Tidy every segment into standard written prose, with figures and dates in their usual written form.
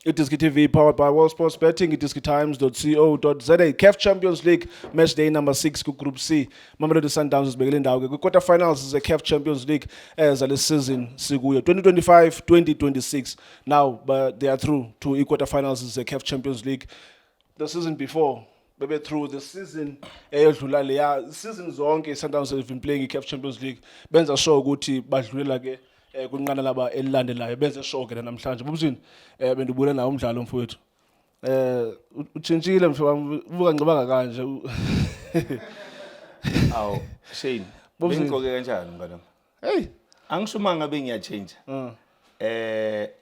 iDiski TV, powered by World Sports Betting, idiskitimes.co.za. CAF Champions League match day number 6 ku Group C. Mamelodi Sundowns zibekele indawo ke kwi-quarter finals ze-CAF Champions League zale season sikuyo 2025-2026. Now, but they are through to i-quarter finals ze-CAF Champions League. The season before bebe through, the season eyodlula leya season, zonke Sundowns have been playing i-CAF Champions League, benza sure ukuthi badlulela ke kwinqanaba elilandelayo. Benze sure ke namhlanje. Bubuzini, bendibule nawo umdlalo, mfowethu. Utshintshile, mfowethu wami, ubuka ngicabanga kanje. Awu Shane, Bobzini. bengigqoke kanjani, mngani wami? Hey. Angisho uma ngabe ngiyachange.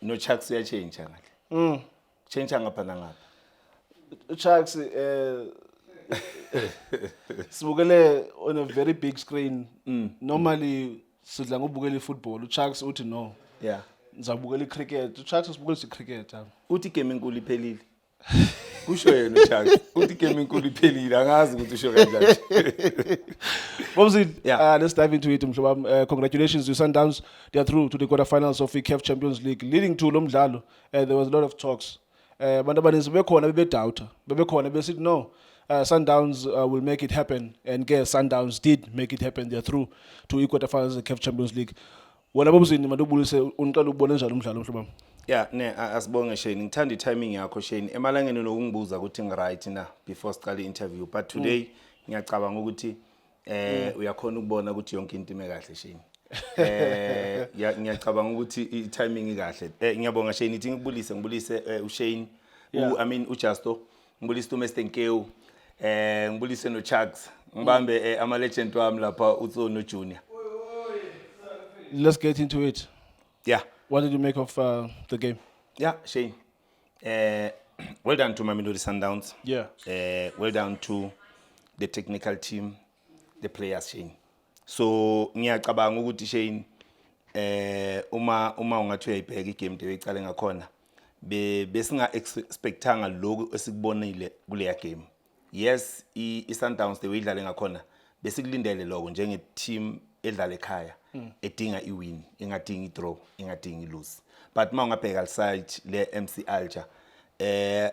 No Chucks uyachange ngale. Change ngapha nangapha. Chucks, sibukele on a very big screen. Normally sidla ngobukela ifootball. uChucks uthi no. Ngizabukela icricket. uChucks usibukela icricket. Uthi game enkulu iphelile. Kusho yena uChucks. Uthi game enkulu iphelile. Angazi ukuthi usho kanjani. Bobzini, let's dive into it, mhlobo wami. Congratulations to Sundowns. They are through to the quarterfinals of the CAF Champions League. Leading to lo mdlalo, there was a lot of talks. Abantu abaninzi bebekhona bebedoubta. Bebekhona besithi no. Sundowns will make it happen, and ke Sundowns did make it happen. They are through to i-quarterfinals of the CAF Champions League. Wena Bobzini, mandubulise, uniqala ukubona njani umdlalo, mhlobo wami? Yeah, ne asibonge Shane. Ngithanda i-timing yakho, Shane. Emalangeni nokungibuza ukuthi ngiright na before siqale i-interview. But today ngiyacabanga ukuthi uyakhona ukubona ukuthi yonke into ime kahle, Shane. Ngiyacabanga ukuthi i-timing ikahle. Ngiyabonga Shane, ithi ngikubulise, ngibulise uShane, I mean uJusto, ngibulise uMr Nkewu. Ngibulise noChucks. Ngibambe ama legend wami lapha, uTsono Junior. Let's get into it. Yeah. What did you make of the game? Yeah, Shane. Well done to Mamelodi Sundowns. Well done to the technical team, the players, Shane. So ngiyacabanga ukuthi Shane, uma ungathi uyayibheka igame the way icale ngakhona, be besinga expectanga lokhu esikubonile kuleya game. Yes, i Sundowns, the way idlale ngakhona, besikulindele lokho njenge team edlala ekhaya edinga iwin, ingadingi idraw, ingadingi lose. But uma ungabheka side le MC Alger,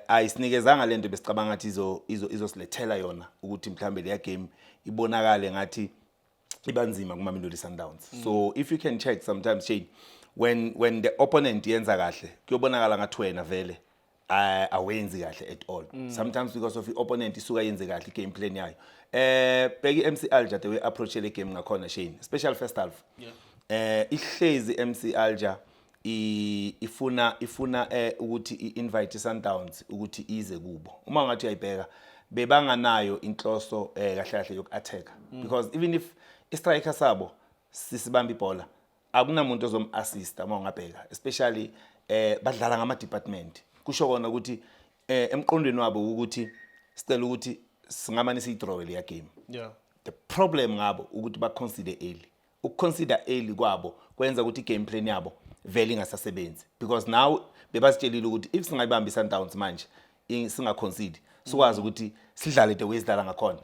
ayisinikezanga lento besicabanga ngathi izo izosilethela yona, ukuthi mhlambe leya game ibonakale ngathi ibanzima kuMamelodi Sundowns. So if you can check sometimes, Shane, when the opponent yenza kahle, kuyobonakala ngathi wena vele awenzi kahle at all sometimes, because of i-opponent isuka yenze kahle i-game plan yayo. Bheka i-MC Alger, the way approach le game ngakhona, Shane, special first half. Ihlezi MC Alger ifuna ukuthi i-invite Sundowns ukuthi ize kubo. Uma ungathi uyayibheka, bebanganayo inhloso kahle kahle yoku-attack, because even if i-striker sabo sisibamba ibhola, akunamuntu ozom-assista. Uma ungabheka especially, badlala ngama department, kusho kona ukuthi emqondweni wabo ukuthi sicela ukuthi singamane siyidrawe leya game. The problem ngabo ukuthi ba concede early. Ukuconcede early kwabo kwenza ukuthi i-game plan yabo vele ingasasebenzi, because now bebasitshelile ukuthi if singayibamba i-Sundowns manje, singaconcede, sikwazi ukuthi sidlale the way sidlala ngakhona,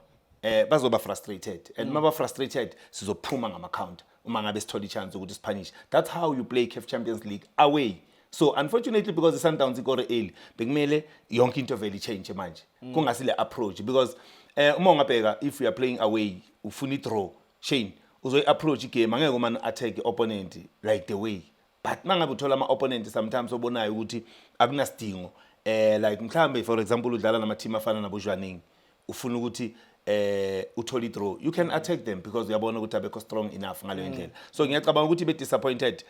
bazoba frustrated, and uma ba frustrated sizophuma ngama counter uma ngabe sithola i-chance ukuthi sipunish. That's how you play CAF Champions League away. So unfortunately, because i-Sundowns ikore early, bekumele yonke into vele i-change manje, kungasile approach, because uma ungabheka, if you are playing away, ufuna i-draw, Shane, uzoyi-approach igame, angeke umane attack i-opponent like the way. But mangabe uthola ama-opponent sometimes obonayo ukuthi akunasidingo, like mhlambe for example udlala nama-team afana nabo Jwaneng, ufuna ukuthi uthole i-draw, you can attack them because uyabona ukuthi abekho strong enough ngaleyo ndlela. So ngiyacabanga ukuthi be-disappointed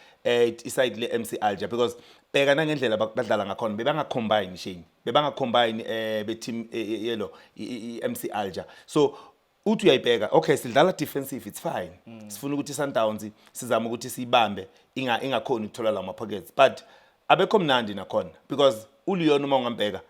iside le-MC Alger, because bheka nangendlela badlala ngakhona, bebanga-combine, Shane, bebanga-combine be-team yelo i-MC Alger. So uthi uyayibheka, okay, sidlala defensive, it's fine. Sifuna ukuthi i-Sundowns sizame ukuthi siyibambe ingakhoni ukuthola lawo ma-pockets, but abekho mnandi nakhona, because uLeon, uma ungambheka,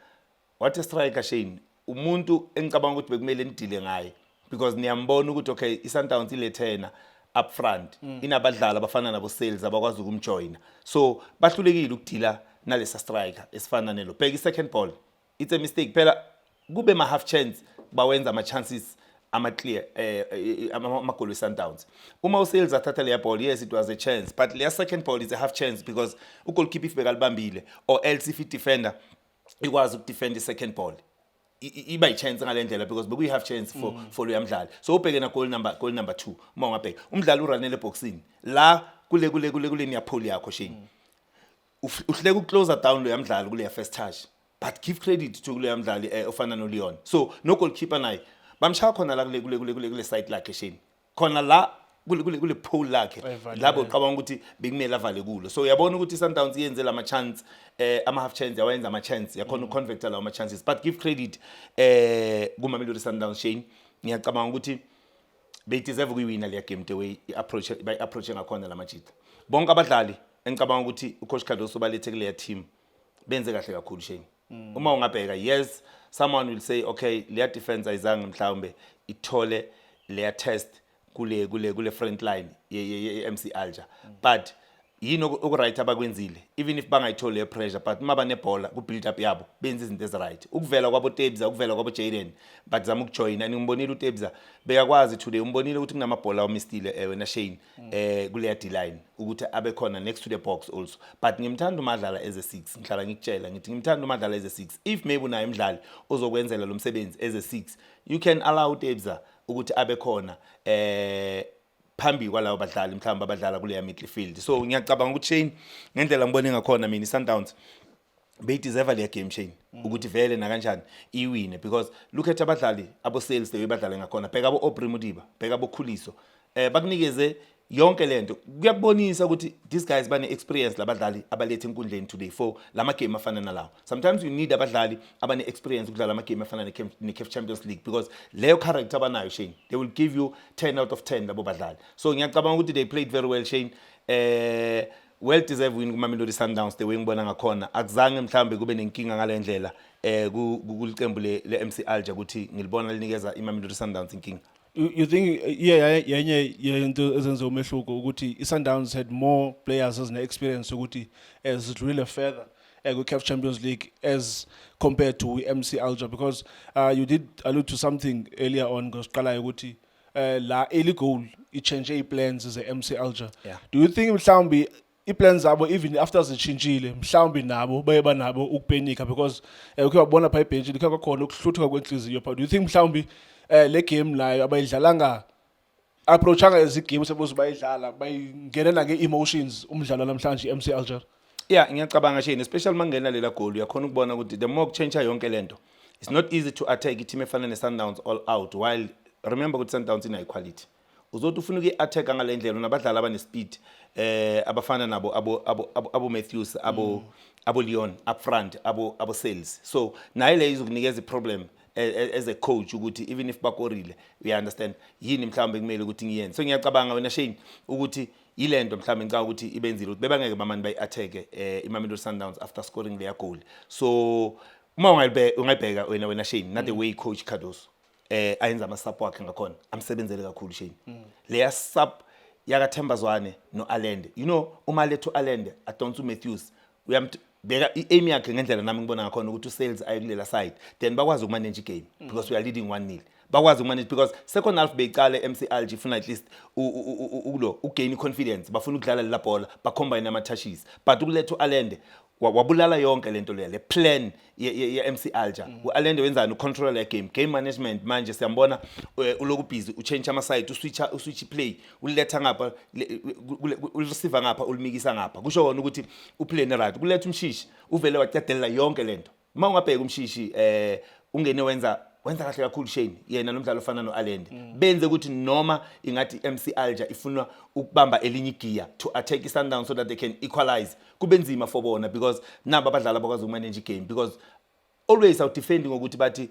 what a striker, Shane. Umuntu engicabanga ukuthi bekumele nidile ngaye, because niyambona ukuthi okay, i-Sundowns ilethena up front inabadlali abafana nabo Sales abakwazi ukumjoyina, so bahlulekile ukudila nalesa striker esifana nelo. Bheka i-second ball, it's a mistake phela, kube ma half chance bawenza ama chances. Ama-clear amagoli we-Sundowns, uma uSales athatha leya ball, yes, it was a chance, but leya second ball is a half chance because ugoalkeeper if bekalibambile or else if i-defender ikwazi ukudefend i-second ball, iba i-chance ngale ndlela because bekuyi-half chance for loya mdlali. So ubheke na goal number 2, uma ungabheka umdlali uranele eboxini la kule near pole yakho, Shane. Uhluleka ukuclose down loya mdlali kuleya first touch, but give credit to kuleya mdlali ofana noLeon. So no goalkeeper naye bamshaya khona la kule side lakhe, Shane, khona la kule pole lakhe. Ayivalile. Labo ucabanga ukuthi bekumele avale kulo. So uyabona ukuthi i-Sundowns iyenze lama chance, ama half chance, yawenza ama chance, yakhona ukuconverta lawo ama chances, but give credit kuMamelodi Sundowns, Shane. Ngiyacabanga ukuthi beyideserve ukuyiwina leya game, the way i-approach bayi-approach ngakhona la majita. Bonke abadlali engicabanga ukuthi ucoach Cardoso balethe kuleya team benze kahle kakhulu, Shane. Uma ungabheka, yes, someone will say, okay, leya defense ayizange mhlawumbe ithole leya test kule front line ye MC Alger, but yini oku-right abakwenzile? Even if bangayitholi le pressure, but uma banebhola ku build up yabo benza izinto ezi-right. Ukuvela kwabo Tebza, ukuvela kwabo Jaden, but zama ukujoyina. Ngimbonile uTebza bekakwazi today, umbonile ukuthi kunamabhola awamistile, wena Shane, kuleya D-line ukuthi abe khona next to the box also. But ngimthanda umadlala as a 6. Ngihlala ngikutshela ngithi ngimthanda umadlala as a 6. If maybe unaye umdlali ozokwenzela lo msebenzi as a 6, you can allow uTebza ukuthi abe khona phambi kwalawo badlali mhlawumbe abadlala kuleya midfield. So ngiyacabanga ukuthi, Shane, ngendlela ngibone ngakhona mina, i-Sundowns beyideserve leya game, Shane, ukuthi vele nakanjani iwine, because look at abadlali abo Sales, the way badlale ngakhona. Bheka abo Aubrey Modiba, bheka abo Khuliso, bakunikeze yonke lento. Kuyakubonisa ukuthi these guys bane experience, labadlali abalethe enkundleni today for lama game afana nalawo. Sometimes you need abadlali abane experience ukudlala ama game afana ne-CAF Champions League because leyo character abanayo, Shane, they will give you 10 out of 10 labo badlali. So ngiyacabanga ukuthi they played very well, Shane. Well deserved win kuMamelodi Sundowns. The way ngibona ngakhona, akuzange mhlambe kube nenkinga ngale ndlela kulicembu le MC Alger ukuthi ngilibona linikeza iMamelodi Sundowns inkinga. You think, yeah, yenye yento ezenze umehluko ukuthi i-Sundowns had more players ezine experience ukuthi zidlulile further kwi-CAF Champions League as compared to MC Alger? Because you did allude to something earlier on ngosiqalayo ukuthi la early goal i-change i-plans ze-MC Alger. Do you think mhlawumbi i-plans zabo, even after zitshintshile, mhlawumbi nabo baye banabo ukupenika because ukhe wabona phaa ebhentshini kukhe kwakhona ukuhluthuka kwenhliziyo phaa? Do you think mhlawumbi le game nayo abayidlalanga, approachanga as igame suppose bayidlala, bayingenela nge-emotions umdlalo namhlanje i-MC Alger? Yeah, ngiyacabanga, Shane, especially mangena lela goal, uyakhona ukubona ukuthi the more kuchange yonke lento, it's not easy to attack i-team efana ne-Sundowns all out while remember ukuthi Sundowns inayo quality. Uzothi ufuna ukuyi-attack ngale ndlela, unabadlali abane-speed abafana nabo abo Matthews, abo Leon up front, abo Sales. So naye le izokunikeza i-problem as a coach ukuthi even if bakorile, you understand, yini mhlawumbe kumele ukuthi ngiyenze. So ngiyacabanga wena, Shane, ukuthi yilento mhlawumbe ngicabanga ukuthi ibenzile ukuthi bebangeke bamane bayi-attack iMamelodi Sundowns after scoring their goal. So uma ungayibheka wena Shane, not the way coach Cardoso ayenza ama sub wakhe ngakhona, amsebenzele kakhulu, Shane. Leya sub yakaThemba Zwane noAllende, uma lethu Allende adonsa uMatthews, uyambeka i-aim yakhe ngendlela nami ngibona ngakhona ukuthi uSales aye kulela side, then bakwazi ukumanage igame because we are leading 1-0. Bakwazi ukumanage because second half beyiqale MC Alger ifuna at least ulo ugain confidence, bafuna ukudlala lela bhola, bacombine ama touches, but ukuletha uAllende wabulala yonke lento leya, le plan ye MC Alger. uAllende wenzani? Ucontrol le game, game management. Manje siyambona uloku busy uchange ama side, uswitch play, uletha ngapha, ureceive ngapha, ulimikisa ngapha. Kusho kona ukuthi uplay right. Kuletha uMshishi, uvele waqedela yonke lento. Uma ungabheka uMshishi, ungene wenza kahle kakhulu, Shane. Yena nomdlalo ofana noAllende benze ukuthi noma ingathi MC Alger ifuna ukubamba elinye igear to attack iSundowns so that they can equalize, kube nzima for bona because nabo abadlali abakwazi ukumanage igame, because always awudefendi ngokuthi bathi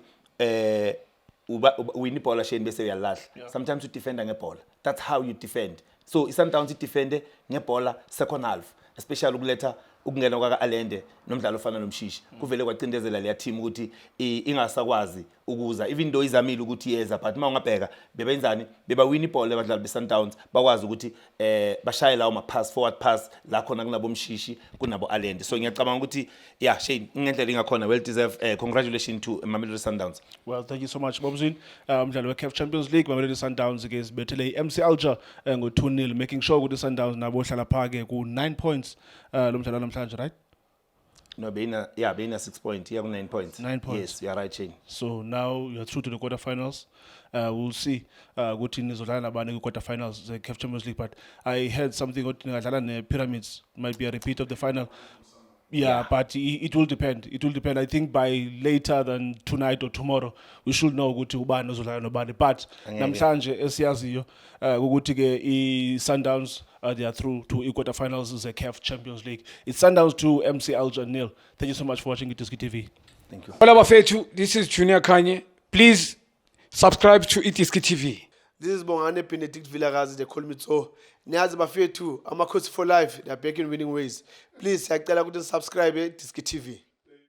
uba win ibhola, Shane, bese uyalahla. Sometimes you defenda ngebhola, that's how you defend. So iSundowns idefende ngebhola second half, especially ukuletha ukungena kwaka-Allende nomdlalo ofana noMshishi, kuvele kwacindezela leya team ukuthi ingasakwazi. Ukuza, even though izamile ukuthi iyeza, but uma ungabheka bebenzani, bebawina ibhola abadlali be-Sundowns, bakwazi ukuthi bashaye lawo ma-pass, forward pass la khona kunabo Mshishi, kunabo Allende. So ngiyacabanga ukuthi, yeah, Shane, ngendlela ingakhona, well deserved. Congratulations to Mamelodi Sundowns. Well, thank you so much, Bobzin. Umdlalo we-CAF Champions League, Mamelodi Sundowns ke sibethele i-MC Alger ngo-2-0, making sure ukuthi Sundowns nabo hlala pha ke ku-9 points lo mdlalo namhlanje, right? No, beyina, yeah, beyina 6 point, iya ku-9 points. 9 points. Yes, you are right, Shane. So now you're through to the quarterfinals. We'll see ukuthi nizodlala nabani kwi-quarterfinals ze-CAF Champions League. But I heard something ukuthi ningadlala ne-Pyramids, might be a repeat of the final. Yeah, but it will depend. It will depend. I think by later than tonight or tomorrow, we should know ukuthi ubani ozodlala nobani. But Angeke. Namhlanje esiyaziyo ukuthi ke i-Sundowns, they are through to i-quarterfinals ze-CAF Champions League. It's Sundowns 2, MC Alger nil. Thank you so much for watching iDiski TV. Thank you. Hola bafethu, this is Junior Khanye. Please subscribe to iDiski TV. This is Bongane Benedict Vilakazi, they call me so. Niyazi bafethu, Amakhosi for life, they are back in winning ways. Please, siyacela ukuthi subscribe Diski TV.